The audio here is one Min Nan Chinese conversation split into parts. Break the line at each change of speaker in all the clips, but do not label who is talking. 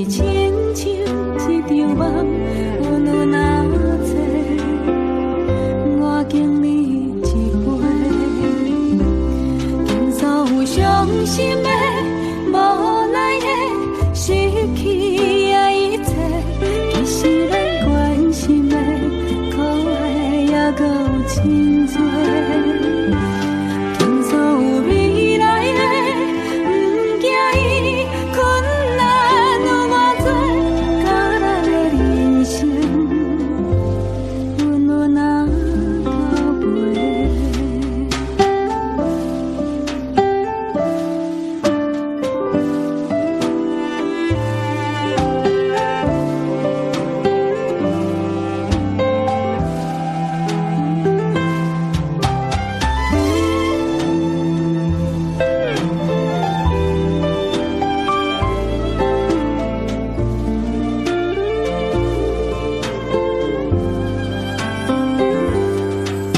去，親像一場夢，阮有哪濟，我敬你一杯。敬所有傷心的、無奈的、失去的一切，其實咱關心的、可愛的，猶閣有真濟。敬所有未來的，毋驚伊困難有偌濟，佮咱的人生，阮有哪交陪。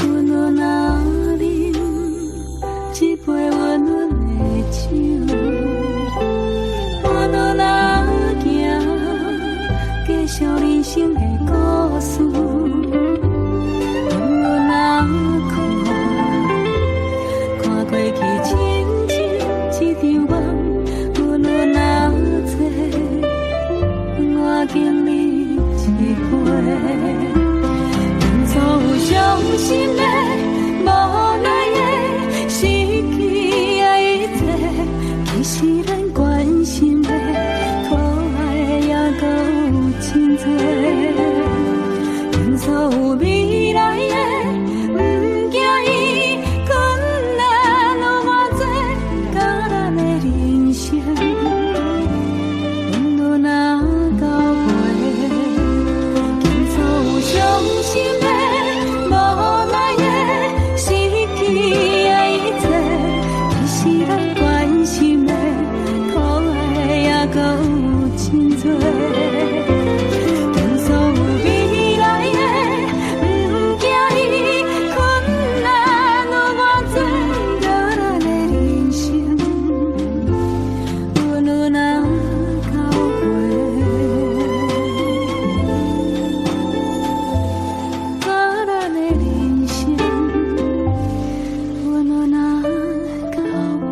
阮有哪啉一杯溫溫的酒，阮有哪行繼續人生的故事，阮有哪看，看過去親像一場夢，阮有哪坐，我敬你一杯。敬所有傷心的、無奈的、失去的一切，其實咱關心的、可愛的，猶閣有真濟。敬所有未來的，毋驚伊困難有偌濟，佮咱的人生，阮有哪交陪。敬所有傷心的、無奈的、失去的一切，其實咱關心的、可愛的，猶閣有真濟。敬所有未來的，毋驚伊困難有偌濟，佮咱的人生，阮有哪交陪。佮咱的人生，阮有哪交陪。